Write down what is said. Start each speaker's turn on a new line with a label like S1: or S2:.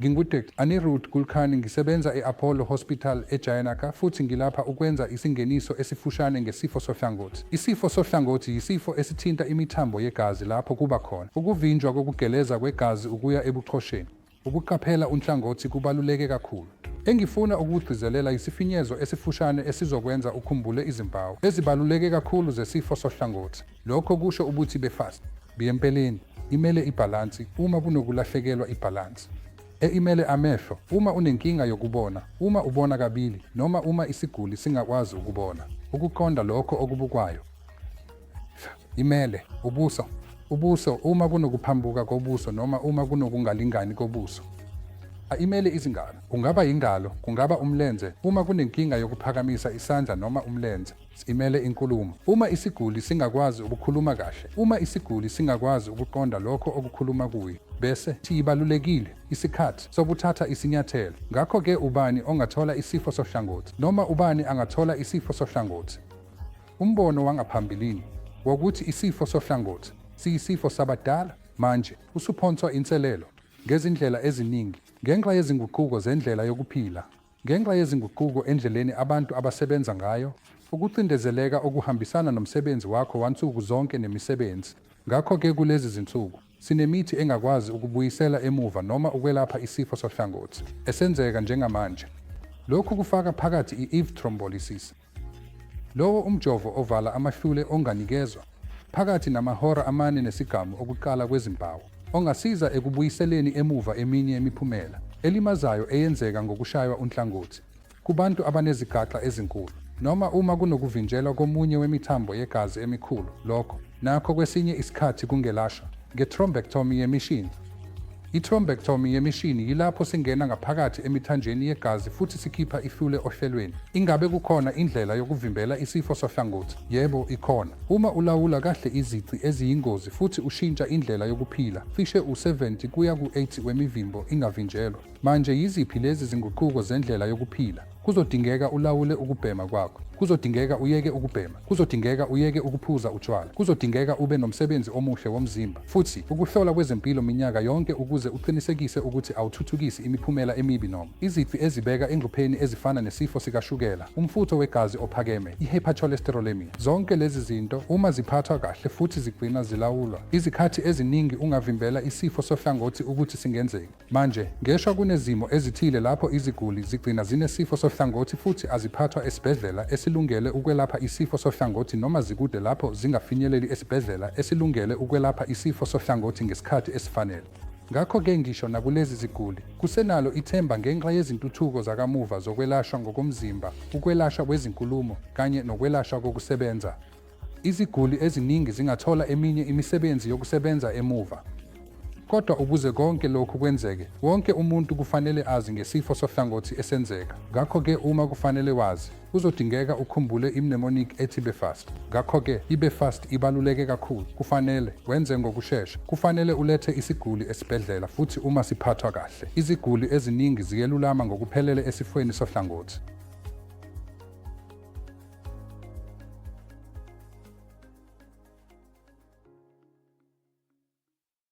S1: NginguDkt. Anirudh Kulkarni ngisebenza e-Apollo Hospital eJayanagar futhi ngilapha ukwenza isingeniso esifushane ngesifo sohlangothi. Isifo sohlangothi yisifo esithinta imithambo yegazi lapho kuba khona ukuvinjwa kokugeleza kwegazi ukuya ebuchosheni. Ukuqaphela unhlangothi kubaluleke kakhulu. Engifuna ukukugcizelela yisifinyezo esifushane esizokwenza ukhumbule izimpawu ezibaluleke kakhulu zesifo sohlangothi. Lokho kusho ubuthi be-FAST. B empeleni imele ibhalansi uma kunokulahlekelwa ibhalansi. E imele amehlo uma unenkinga yokubona, uma ubona kabili noma uma isiguli singakwazi ukubona, ukuqonda lokho okubukwayo. F imele ubuso, ubuso uma kunokuphambuka kobuso noma uma kunokungalingani kobuso. A imele izingalo, kungaba yingalo, kungaba umlenze, uma kunenkinga yokuphakamisa isandla noma umlenze. Imele inkulumo. Uma isiguli singakwazi ukukhuluma kahle, uma isiguli singakwazi ukuqonda lokho okukhuluma kuye, bese ibalulekile isikhathi sokuthatha isinyathelo. Ngakho-ke ubani ongathola isifo sohlangothi noma ubani angathola isifo sohlangothi? Umbono wangaphambilini wokuthi isifo sohlangothi siyisifo sabadala manje usuphonswa inselelo ngezindlela eziningi ngenxa yezinguquko zendlela yokuphila. Ngenxa yezinguquko endleleni abantu abasebenza ngayo, ukucindezeleka okuhambisana nomsebenzi wakho wansuku zonke nemisebenzi. Ngakho-ke kulezi zinsuku, sinemithi engakwazi ukubuyisela emuva noma ukwelapha isifo sohlangothi esenzeka njengamanje. Lokhu kufaka phakathi i-IV thrombolysis, Lowo umjovo ovala amahlule onganikezwa phakathi namahora amane nesigamu okuqala kwezimpawu, ongasiza ekubuyiseleni emuva eminye yemiphumela elimazayo eyenzeka ngokushaywa unhlangothi kubantu abanezigaxa ezinkulu, noma uma kunokuvinjelwa komunye wemithambo yegazi emikhulu, lokho nakho kwesinye isikhathi kungelashwa nge-thrombectomy yemishini. I-thrombectomy yemishini yilapho singena ngaphakathi emithanjeni yegazi futhi sikhipha ihlule ohlelweni. Ingabe kukhona indlela yokuvimbela isifo sohlangothi? Yebo, ikhona. Uma ulawula kahle izici eziyingozi futhi ushintsha indlela yokuphila, cishe u-70 kuya ku-80 wemivimbo ingavinjelwa. Manje yiziphi lezi zinguquko zendlela yokuphila? Kuzodingeka ulawule ukubhema kwakho. Kuzodingeka uyeke ukubhema. Kuzodingeka uyeke ukuphuza utshwala. Kuzodingeka ube nomsebenzi omuhle womzimba. Futhi, ukuhlola kwezempilo minyaka yonke ukuze uqinisekise ukuthi awuthuthukisi imiphumela emibi noma izici ezibeka engcupheni ezifana nesifo sikashukela, umfutho wegazi ophakeme, i-hypercholesterolemia. Zonke lezi zinto, uma ziphathwa kahle futhi zigcinwa zilawulwa, izikhathi eziningi ungavimbela isifo sohlangothi ukuthi singenzeki. Manje, ngeshwa kunezimo ezithile lapho iziguli zigcina zinesifo sohlangothi futhi aziphathwa esibhedlela esilungele ukwelapha isifo sohlangothi noma zikude lapho zingafinyeleli esibhedlela esilungele ukwelapha isifo sohlangothi ngesikhathi esifanele. Ngakho-ke ngisho nakulezi ziguli, kusenalo ithemba ngenxa yezintuthuko zakamuva zokwelashwa ngokomzimba, ukwelashwa kwezinkulumo, kanye nokwelashwa kokusebenza. Iziguli eziningi zingathola eminye imisebenzi yokusebenza emuva. Kodwa ukuze konke lokhu kwenzeke, wonke umuntu kufanele azi ngesifo sohlangothi esenzeka. Ngakho-ke uma kufanele wazi, kuzodingeka ukhumbule i-mnemonic ethi BeFast. Ngakho-ke, i-BeFast ibaluleke kakhulu. Kufanele wenze ngokushesha. Kufanele ulethe isiguli esibhedlela futhi uma siphathwa kahle, iziguli eziningi ziyelulama ngokuphelele esifweni sohlangothi.